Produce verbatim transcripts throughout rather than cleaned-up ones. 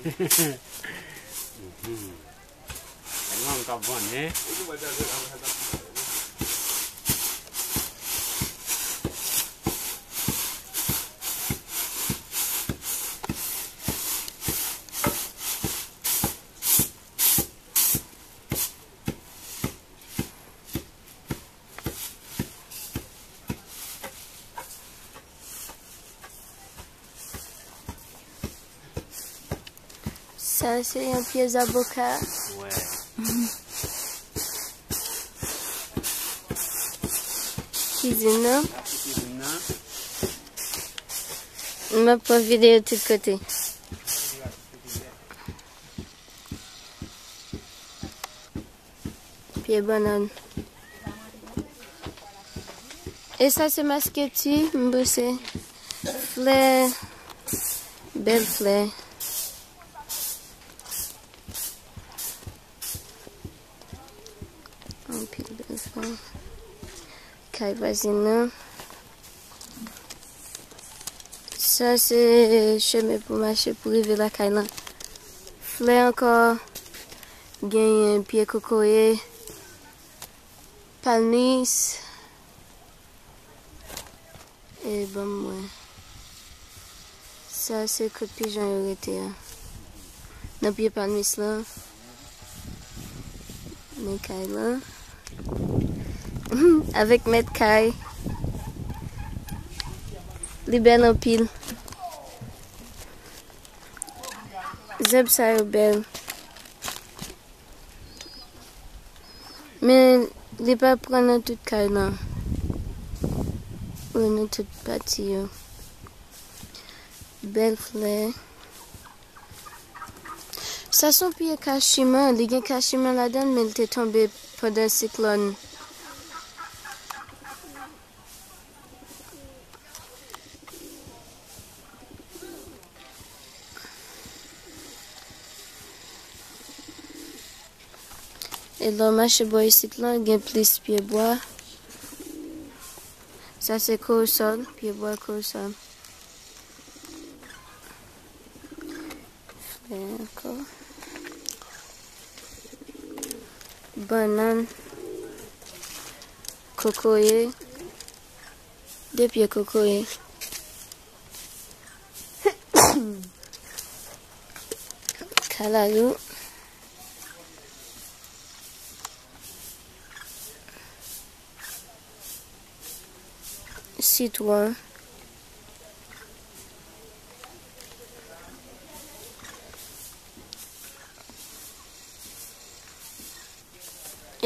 Gad manm k ap vann, en. Sa se yon pye zaboka. Wè. Kizin nan. Kizin nan. M ap pran videyo tout kote. Pye bannann. E sa se masketi, m panse. Flè, bèl flè. Anpil bèl flè. Kay vwazin nan. Sa se chemen pou mache pou rive lakay lan. Flè ankò, genyen pye kokoye, palmis, e ban m wè. Sa se kot pijan yo rete a. Nan pye palmis lan. Men kay lan. Avèk mèt kay. Li bèl anpil. Zèb sa yo bèl. Men li pa pran nan tout kay lan. Ou nan tout pati yo. Bèl flè. Sa se yon pye kachiman, li gen kachiman ladan l, men li te tonbe pandan siklòn. E lè w mache bò isit lan, gen plis pye bwa. Sa se korosòl, pye bwa korosòl. Flè ankò. Bannann. Kokoye. De pye kokoye. Kalalou. Sitwon.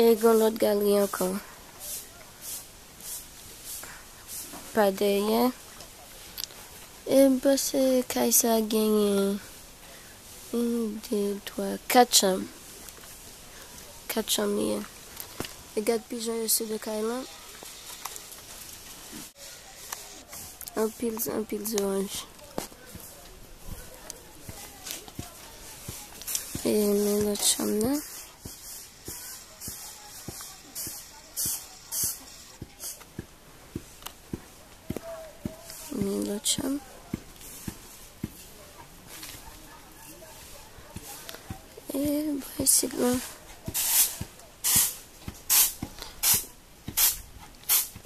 E gen lòt galri ankò. Pa dèyè. E m panse kay sa genyen youn, de, twa, kat chanm. Kat chanm li ye. E gad pijan yo sou do kay lan. Anpil, anpil zoranj. E men lòt chanm nan. Men lòt chanm. E bò isit lan.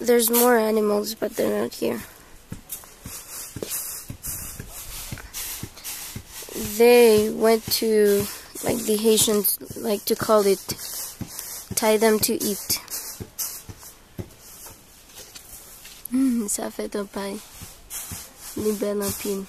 There's more animals, but they're not here. They went to, like the Haitians like to call it, tie them to eat. Hmm, sa fèt an pay. Li bèl anpil.